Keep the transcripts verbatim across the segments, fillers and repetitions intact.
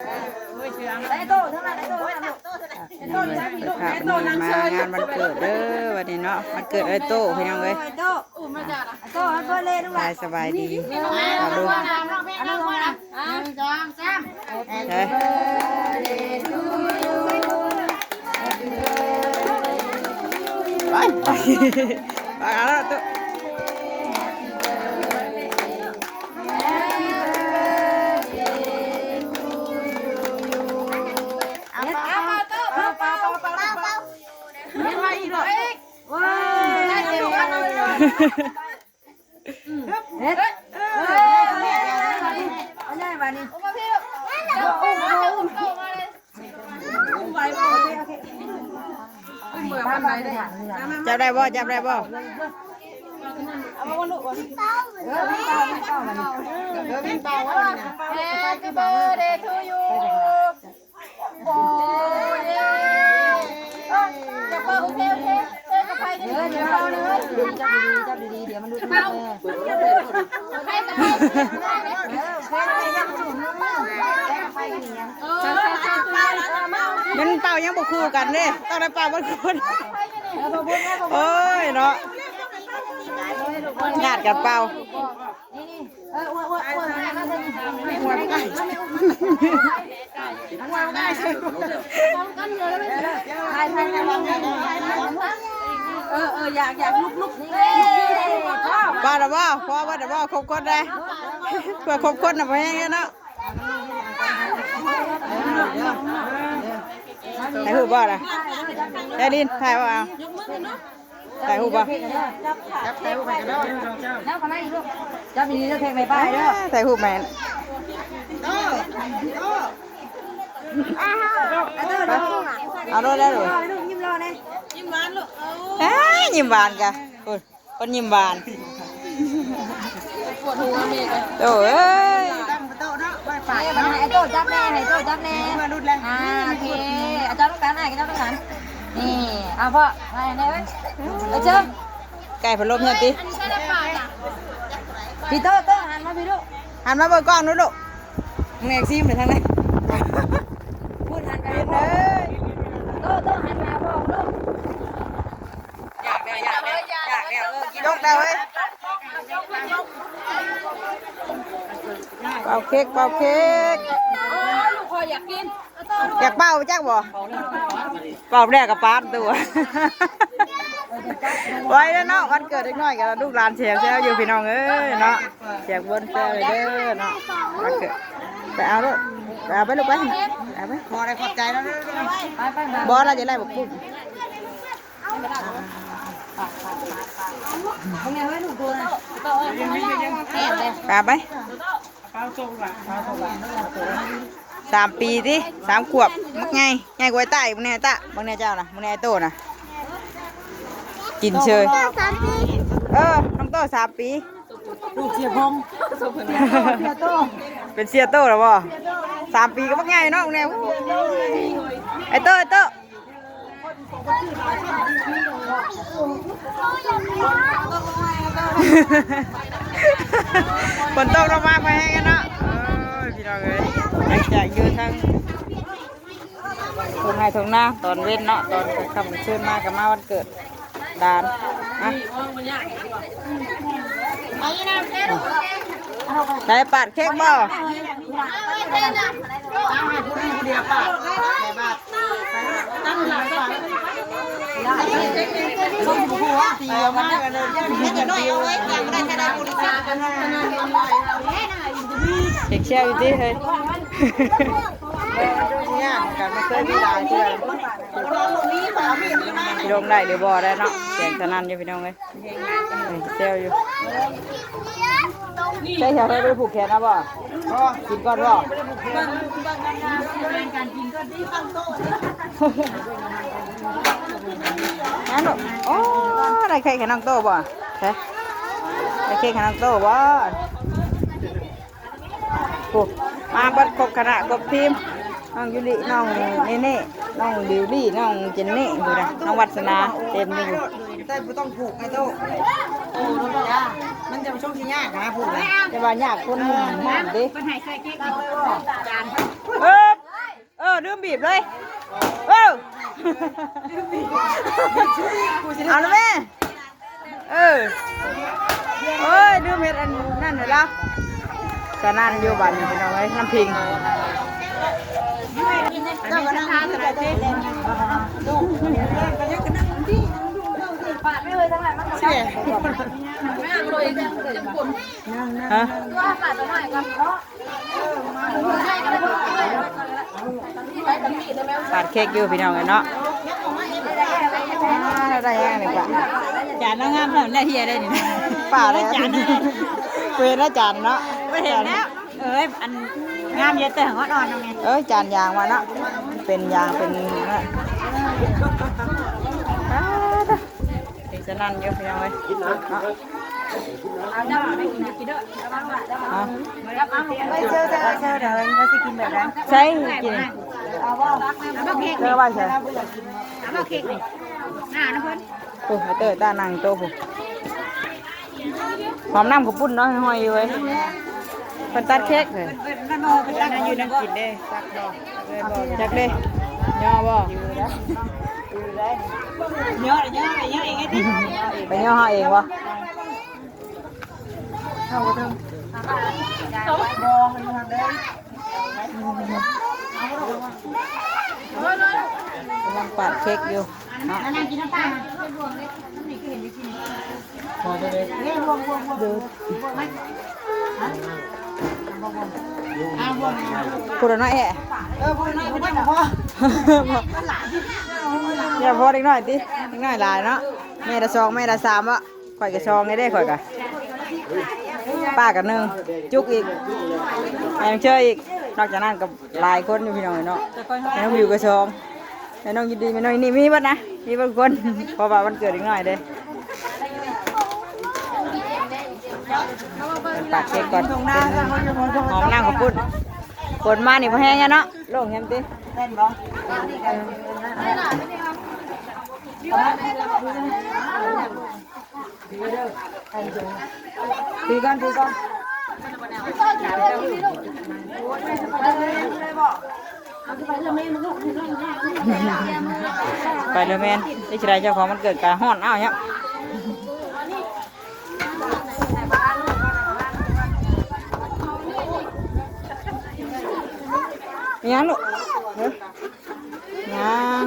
ไอ้โตเท่านั้นไอ้โตเท่านั้นลูก นี่เลยเปิดภาพวันนี้มางานวันเกิดเด้อ วันนี้เนาะ วันเกิดไอ้โต้พี่น้องเอ้ย ไอ้โตไอ้โตไอ้โตเลยลูก สบาย สบายดี เอาลูก เอาลูกมา หนึ่ง สอง สาม เฮ้ย ไป ไป เอาแล้วตุ๊ เอาเป่า เป่า เป่า เป่า เป่า เป่า เป่า เป่า เป่า เป่า เป่า เป่า เป่า เป่า เฮ็ด เออ เอาแน่บาดนี้ จับได้บ่ จับได้บ่ เอามาลูก เออ Happy birthday to you โอ้ย เอ้ย อย่าเป่า โอเค โอเค เอ้ย อย่าเป่าเลย จับดีๆ จับดีๆ เดี๋ยวมันหลุดมือ มันเป่ายังบ่คู่กันเด้ ต้องได้เป่าเบิดคู่ โอ้ยเนาะ ญาติกันเป่า นี่ นี่ เออ อวย อวย อวย อวย อวย ถ่าย ถ่าย ถ่าย เออ เออ อยาก อยากลุก ลุก ลุก ลุก ลุก ป้าละบ่ พ่อว่าละบ่ ครบคนได้ เพื่อครบคนน่ะ บ่แฮงเนาะ ถ่ายรูปบ่ล่ะ แอดลิน ถ่ายบ่เอา ถ่ายรูปบ่ จับถ่ายรูปไปกันเด้อ จับดีๆ เด้อ เพลงในป้ายเด้อ ถ่ายรูปแม่น เอาโลดแล้วลูก ลูกยิ้มรอแน่ เอ้ย ยิ้มหวานกะ โอ้ย คนยิ้มหวาน ปวดหัวเมย์เลย โอ้ย ตั้งโต๊ะเนาะ ไหว้ปาก นี่มันให้โต๊ะจับแน่ ให้โต๊ะจับแน่ มารุดแล้ว อ่า โอเค เอาเจ้าต้องการ อ่ะ เจ้าต้องการ นี่ เอาพ่อ มาเลยเว้ย เอาเชิญ ไก่พัดลมเนี่ยติ พี่โต้ โต้ หันมาพี่ลูก หันมาเบิ่งกล้องดูลูก แม่ซีมไปทางไหน พูดหันไปหาพ่อ เอ้ย โต้ โต้ หันไปหาพ่อลูก อยากแล้ว อยากแล้ว อยากแล้ว เออ กิน ยกแล้วเว้ย เป่าเค้ก เป่าเค้ก ลูกคอยอยากกิน อยากเป่าจักบ่ เป่าแรกกับปาดตัว ไว้แล้วเนาะ วันเกิดเด็กน้อยกับลูกหลานแซวๆ อยู่พี่น้องเอ้ยเนาะ แซวบนแซวเด้อเนาะ วันเกิด ไปเอาลูก ไปเอาไปลูกไป เอาไป พอได้ขอบใจแล้วเด้อ ไปไปไป บ่ เราจะไล่บักกุ้ง ไปเอาไป สามปีติ สามขวบ บักใหญ่ ใหญ่กว่าไอ้ต้าอีก บักเนี่ยเจ้านะ บักเนี่ยไอ้โต้นะ กินเชย สามปี เออ น้องโต้สามปี ลูกเสียพงษ์ เสียโต้ เป็นเสียโต้แล้วบ่ สามปีก็บักใหญ่เนาะ บักเนี่ย ไอ้โต้ ไอ้โต้ ฝนตกลงมาพอแห้งกันเนาะ เอ้ย พี่น้องเอ้ย หลังจากอยู่ทางทุ่งไร่ทุ่งนาตอนเว้นเนาะ ตอนค่ำคืนมาก็มาวันเกิดหลาน อ่ะ ได้ปาดเค้กบ่ เด็กเชียวอยู่ที่เฮ้ย เนี่ย กันมาเคยมีหลายเทื่อ ลงได้หรือบ่ได้เนาะ เสียงสนั่นอยู่พี่น้องเอ้ย เซลอยู่ ใช่แถวได้ผูกแขนนะบ่ กินก่อนบ่ นั่นลูก โอ้ ได้เค้กให้น้องโต้บ่ ใช่ ได้เค้กให้น้องโต้บ่ โอ้ มาเบิดครบคณะครบทีม น้องยูริ น้องเนเน่ น้องบิวตี้ น้องเจนนี่ ดูนะ น้องวัสนา เต็มเลยอยู่ แต่บ่ต้องผูกไงโต้ มันจะช่วงที่ยากนะผูกนะ แต่ว่ายากคนหนึ่งมากเด้ เพิ่นให้ใส่เก๊กเอาไว้บ่ เอิบ ลืมบีบเลย เออ เอาละแม่ เออ โอ้ย ลืมเฮ็ดอันนั่นน่ะละ สนั่นอยู่บ้านนี้พี่น้องเอ้ย น้ำพิง เจ้าก็นั่งที่ไหนเต้น เสีย ฮะ ปาดเค้กอยู่พี่น้องเอ้ยเนาะ อ่า ได้ยังนี่ปะ จานงามๆ แล้วได้เฮียได้นี่นะ ป่าเลย จานนะ กูเห็นแล้วจานเนาะ บ่เห็นแล้ว เอ้ย อันงามเยอะแต่ของอ่อนๆ ตรงนี้ เอ้ย จานยางมาเนาะ เป็นยาง เป็นนั่น อ่า เด็กสนั่นอยู่พี่น้องเอ้ย เนาะ เอาเด้อ ไม่กิน กินเด้อ เอา เอ้ย เซลเซลเซลเดี๋ยวเราสิกินแบบนั้น ใช่ กิน เอาบ่ เอาบ่เค้ก เจอว่าใช่ เอาบ่เค้กนี่ อ่า นะเพิ่น โอ้ย เตอร์ต้านั่งโต๊ะผู้ หอมน้ำข้าวปุ้นเนาะ ห้อยอยู่เว้ย เพิ่นตัดเค้กเลย นั่นอยู่นั่งกินเด้ ตักบ่ อยากเด้ ย่อบ่ ย่อ ย่อ ย่อเองไงติ ไปย่อเฮาเองบ่ กำลังปาดเค้กอยู่เนาะ พอจะได้ พูดเอาน้อยแอะ เออ พูดเอาน้อย พูดเอาน้อย อย่าพอเด็กน้อยติ เด็กน้อยหลายเนาะ แม่ละสอง แม่ละสามวะ ข่อยก็สองได้เด้ ข่อยก็ ป้าก็หนึ่ง จุกอีก แม่เชื่ออีก นอกจากนั้นก็หลายคนอยู่พี่น้องเนาะ แม่น้องวิวก็สอง แม่น้องยินดี แม่น้องนี่มีเบิดนะ มีเบิดคน เพราะว่าวันเกิดเด็กน้อยเด้ ปาดเค้กก่อน หอมน้ำข้าวปุ้น ฝนมานี่พอแห้งแล้วเนาะ โล่งแฮมติ แน่นบ่ ถือก่อน ถือก่อน ไปเลยแม่น ได้สิได้เจ้าของวันเกิดกะฮ้อนอ้าวเนี่ย ยังลูก เอ้ย ยัง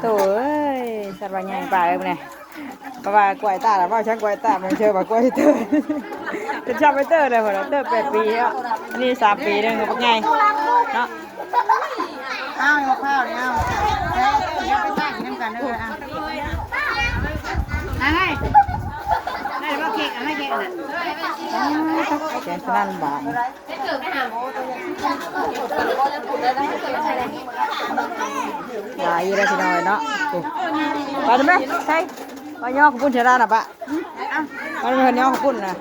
โถ่เอ้ย สัตว์ว่าใหญ่ป่าเอ้ยเนี่ย ก็ว่ากล้วยตาละ ว่าช่างกล้วยตา มันเชื่อว่ากล้วยเตอร์ เป็นช่างไปเตอร์เลย พอเราเตอร์แปดปีแล้ว นี่สามปีหนึ่งก็ไง เนาะ อ้าว เอาข้าวเนี่ย เอา แล้วเดี๋ยวไปตั้งกินน้ำกันเด้อ อ่ะ เอาไง ได้แล้วเค้ก เอาให้เค้กนะ แกงสนั่นบาน หลายอยู่แล้วพี่น้องเนาะ โอ้ ไปได้ไหม ใช่ มาย่อขาวปุ้นเชยวดาน่ะปะ มาเพิ่นย่อขาวปุ้นนะ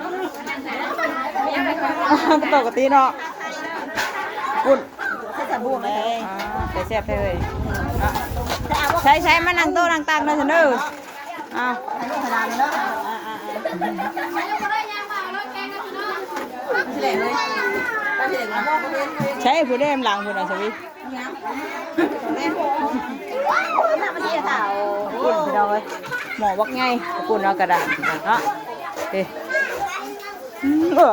ปกติเนาะ ปุ้น อ่า แต่แซ่บเลย ใช้ ใช้มานั่งโต๊ะนั่งตักเลยเสนอ อ้าว ใช่ ผู้ใดหลังผู้น่ะ สวี ขอบคุณพี่น้องเอ้ย หม้อบักใหญ่ ขอบคุณเนาะ กระดาษเนาะ เอ้ย อืม เออ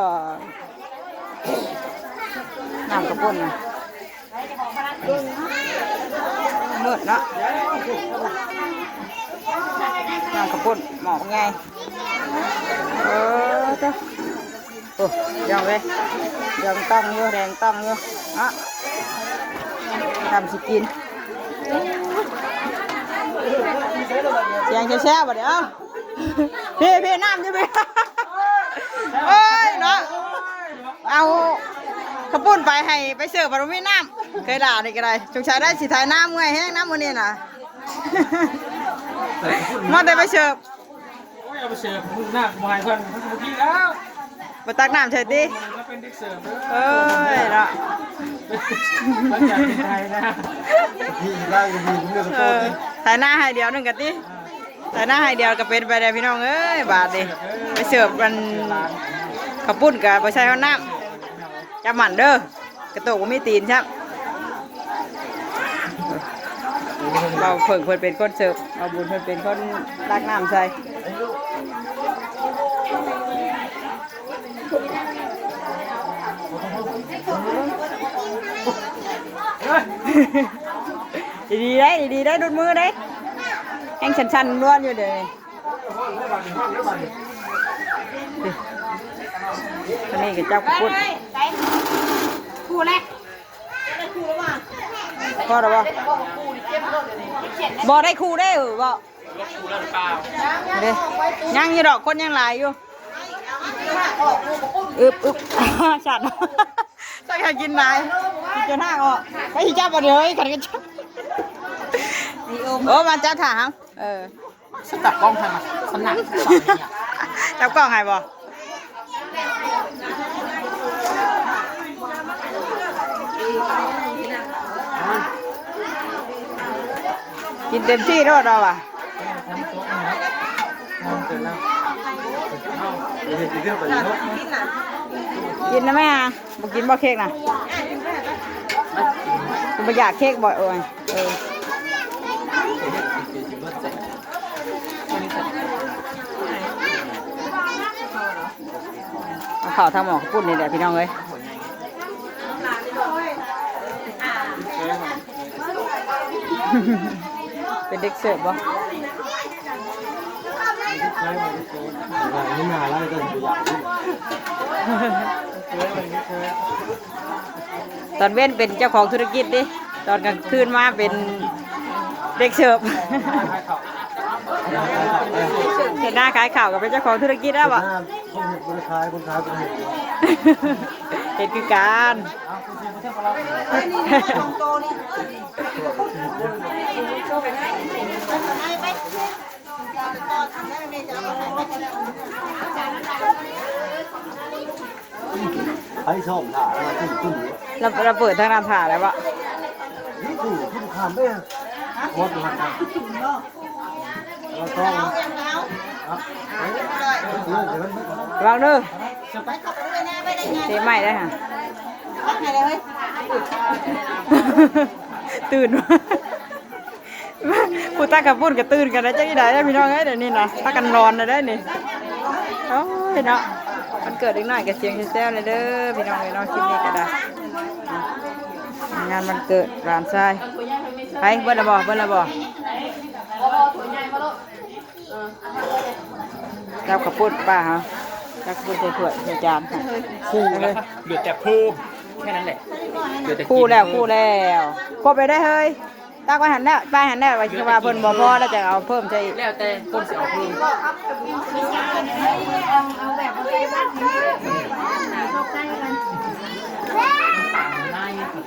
น้ำข้าวปุ้นนะ มืดเนาะ น้ำข้าวปุ้น หม้อบักใหญ่ เออ เจ้า โอ้ ยองเลย ยองต้องอยู่ แดงต้องอยู่ เนาะ ทำสิกิน เสียงแซ่บๆ บ่เดี๋ยว พี่ พี่ น้ำอยู่พี่ เอ้ย เนาะ เอาข้าวปุ้นไปให้ ไปเสิร์ฟบ่มีน้ำ เคยด่านี่ก็ได้ สงสัยได้สิถ่ายน้ำเมื่อยแฮงน้ำมื้อนี้น่ะ มาแต่ไปเสิร์ฟ โอ้ย เอาไปเสิร์ฟ หน้ากูมาให้เพิ่น เพิ่นกินแล้ว มาตักน้ำใส่ติ มาเป็นเด็กเสิร์ฟเด้อ เอ้ย เนาะ หลังจากที่ไทยนะ พี่ร่างก็ดีเรื่อง เอ โต้ อ ถ่ายหน้าให้เดียวหนึ่งกะติ ถ่ายหน้าให้เดียวก็เป็นไปได้พี่น้องเอ้ย บาดนี้ ไปเสิร์ฟมัน ข้าวปุ้นกะบ่ใส่น้ำ จับมันเด้อ กระโตกบ่มีตีนครับ เบาเพิ่งเพิ่นเป็นคนเสิร์ฟ เบาบุญเพิ่นเป็นคนตักน้ำใส่ ดีๆได้ ดีๆได้ ดุดมือได้ แห้งชันๆนวลอยู่เด้อ อันนี้ก็จับกระปุ้น คู่แรก พอแล้วบ่ บ่ได้คู่ได้อบ่ เด้ ยังอยู่ดอก คนยังหลายอยู่ อึบอึบ ฉัน ต้องอยากกินหลาย กินจนห้างออก ไปสิจับเอาเด้อ ขันกันจับ โอ้ มาจับถาม เออ ฉันจับกล้องให้มา ฉันหนัก จับกล้องให้บ่ กินเต็มที่โลดเราอะ กินนะแม่อะ บ่กินบ่เค้กนะ กูบ่อยากเค้กบ่ โอ้ย เออ เอาข้าวทางหม้อข้าวปุ้นนี่แหละพี่น้องเอ้ย เป็นเด็กเสิร์ฟบ่ นี่มาแล้วก็บ่อยากกิน ตอนเว้นเป็นเจ้าของธุรกิจดิ ตอนกลางคืนมาเป็นเด็กเสิร์ฟ เฮ็ดนาขายข้าวก็เป็นเจ้าของธุรกิจแล้วบ่ คนเห็นคนขาย คนขายคนเห็น เฮ็ดคือกัน ไอ้ส้มถ่ามาตึ้งตึ้ง เรา เราเปิดทางน้ำถ่าแล้วบ่ นี่ถูกขึ้นคานด้วยอะ โคตรมัน เราต้อง ระวังเด้อ เตะไม้ได้ค่ะ ตื่น ผู้ตักข้าวปุ้นก็ตื่นกันแล้ว จักอีใดได้พี่น้องเอ้ย เดี๋ยวนี้นะ พากันนอนแล้วได้นี่ โอ้ยเนาะ วันเกิดเด็กน้อยก็เสียงแซวๆเลยเด้อ พี่น้องเอ้ยเนาะ คลิปนี้ก็ได้ งานวันเกิดหลานชาย ไป เบิดละบ่ เบิดละบ่ จับข้าวปุ้นป้าเฮา จับข้าวปุ้นใส่ถ้วยใส่จาน คู่แล้วครับ เหลือแต่เพิ่ม แค่นั้นแหละ เหลือแต่กิน คู่แล้ว เพิ่ม คู่แล้ว ครบเลยได้เฮ้ย ตักไว้หั่นแล้ว ไปหั่นแล้ว ว่าสิว่าเพิ่นบ่พอแล้วจะเอาเพิ่มใส่อีก แล้วแต่คนสิเอาเพิ่ม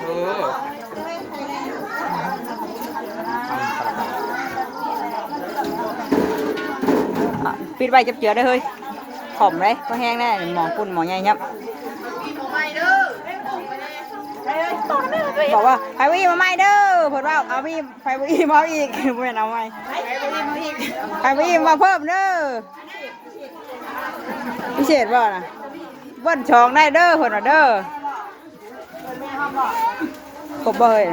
เออ อ่ะ ปิดไว้จับเจือได้เฮ้ย ขมเลย ก็แห้งแน่ หม้อปุ้นหม้อใหญ่ครับ บอกว่า "ไผบ่อิ่มมาใหม่เด้อ" เพิ่นว่า "เอามี ไผบ่อิ่มมาอีก" บ่แม่นเอาใหม่ "ไผบ่อิ่มมาเพิ่มเด้อ" พิเศษบ่น่ะ เบิ้ลสองได้เด้อ เพิ่นว่าเด้อ ครบบ่เฮ้ย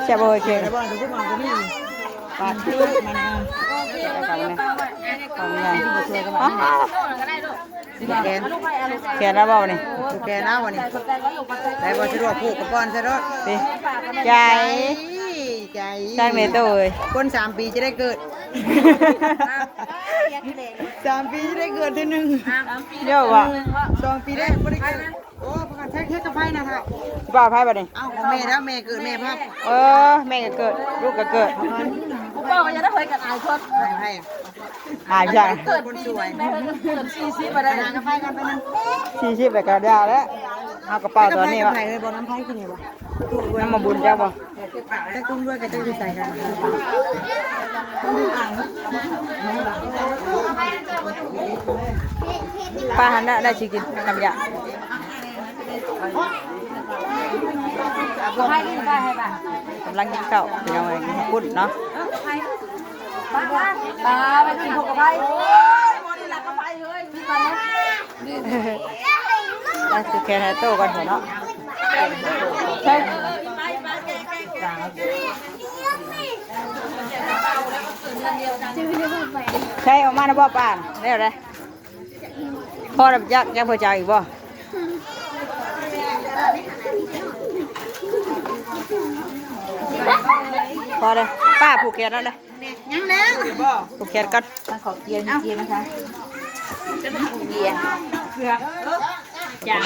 แซ่บบ่เฮ้ยเค้ก ปาดมัน เอาไง อ๋อ แขน แขนแล้วบ่นี่ ผูกแขนเอาบ่นี่ ไปบ่สะดวกผูกกับป้อนซะเนาะ นี่ ใจ ใจ สร้างเมโตเอ้ย คนสามปีจะได้เกิด สามปีจะได้เกิดเทื่อหนึ่ง เดี๋ยวว่ะ สองปีแรกบ่ได้เกิด โอ้ ประกาศใช้เค้กกับไฟนะเฒ่า บ่าวไผบัดนี้ เอ้า ของแม่แล้ว แม่เกิด แม่พับ เออ แม่ก็เกิด ลูกก็เกิด ผู้เป้าก็จะได้เผยกันอายคน ไฟ อายจ้ะ เกิดปีหนึ่งได้เกิดสี่สิบมาได้ หากาแฟกันไปนั่ง สี่สิบแล้วก็ยาวแล้ว เอากระเป๋าตัวนี้วะ ไฟเลยบอกน้ำไฟกินอยู่วะ น้ำมาบุญเจ้าบ่ จะกุ้งด้วยกับเจ้าอยู่ใส่กัน ป้าหันได้ ได้สิกินกับยา กำลังกินข้าว พี่น้องเอ้ย กินข้าวปุ้นเนาะ ปลา ปลา ไปกินพวกกับไผ่ โอ้ย บ่ได้หลักกับไผ่เฮ้ย มีปลาเนาะ นี่ เ ผูกแขนให้โตก่อนเถอะเนาะ ใช่ ใช่ ออกมานะบ่ป้า แล้วเลย พอแล้ว จัก จักพอใจอีกบ่ พอเลย ป้าผูกแขนแล้วเลย ยังแล้ว ผูกแขนก่อน มาขอเกียร์ มีเกียร์ไหมคะ เกียร์ จ้า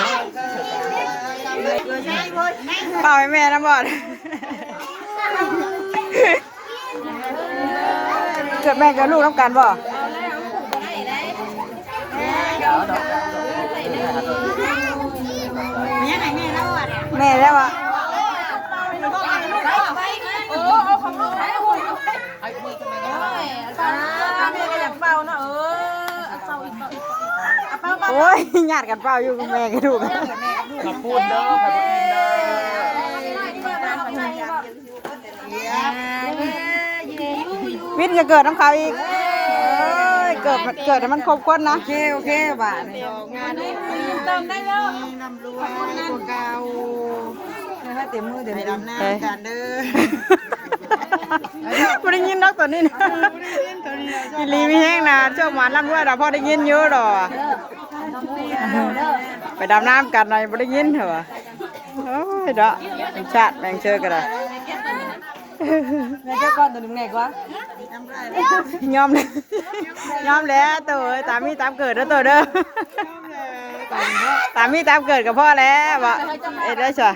เป่าให้แม่น้ำบ่อน เกิดแม่กับลูกน้ำกันบ่ แม่แล้วอ่ะ โอ้ย ญาติกันเป่าอยู่ แม่กับลูก ขอบคุณเด้อ ขอบคุณเด้อ วิทย์ก็เกิดน้ำเขาอีก เอ้ย เกิด เกิดให้มันครบคนนะ โอเค โอเค บาทนี่ เติมได้แล้ว ร่ำรวยกว่าเก่า ให้เต็มมือเต็ม ไปดำน้ำกันเด้อ บ่ได้ยินดอกตัวนี้นะ อีหลีมีแฮงนะ โชคหมานร่ำรวยดอก พอได้ยินอยู่ดอก ไปดำน้ำกันหน่อย บ่ได้ยินเหรอ โอ้ยเนาะ ชาติแม่งเชิญกันเลย แม่เจ้าก้อนตัวหนึ่งแหนกวะ ยอมเลย ยอมแล้วโตเอ้ย ตามมีตามเกิดเด้อโตเด้อ ตามมีตามเกิดกับพ่อแล้วบ่ เอ็ดได้สะ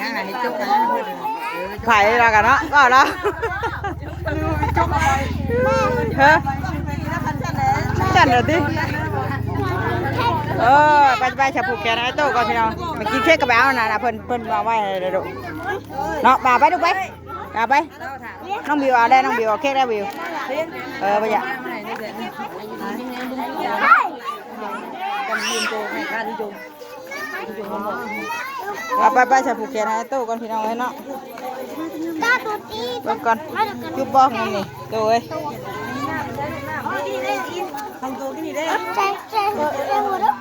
ยังไงให้จบกันนะเพื่อน ไผเรากันเนาะ ก็แล้ว เฮ้ย จันเดี๋ยวดิ เออ ไปไป ฉันผูกแขนให้โตก่อนพี่น้อง มากินเค้กกับแบลนะนะ เพิ่น เพิ่นมาไหว้ให้เลยลูก เนาะ บ่าวไปลูกไป บ่าวไป น้องบิวเอาได้ น้องบิวเอาเค้กได้บิว เออ ไปจ้ะ ไปไปไป ฉันผูกแขนให้โตก่อนพี่น้องเอ้ยเนาะ ตาตัวตี เบิ่งก่อน จุ๊บบ่ งงนี่ โตเอ้ย ใจใจใจหัวด้วย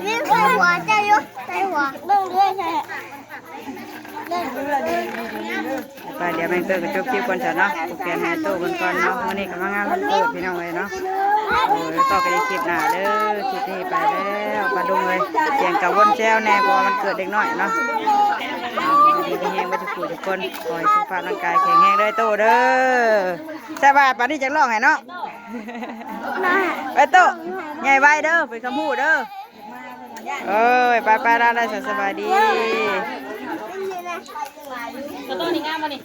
นี่ใส่หัวใจอยู่ ใส่หัวเบิ่งด้วยใช่ ไป เดี๋ยวแม่งเกิดก็จบคลิปก่อนจ้ะเนาะ ผูกแขนให้โตกันก่อนเนาะ มื้อนี้ก็มางานวันเกิดพี่น้องเอ้ยเนาะ โอ้ย พอกันในคลิปหน้าเด้อ คลิปนี้ไปแล้ว ปะลุงเอ้ย เสียงกะวนแซวแน่ เพราะว่าวันเกิดเด็กน้อยเนาะ เอา ดีมีแฮงเบิดทุกผู้ทุกคน ขอให้สุขภาพร่างกายแข็งแรงเด้อโตเด้อ สบายปานนี้จักร้องให้เนาะ ไปโต ใหญ่ไวเด้อ เป็นคำพูดเด้อ เอ้ย ไปไป ลาลา สบายดี ก็ต้องนี่งามมานี่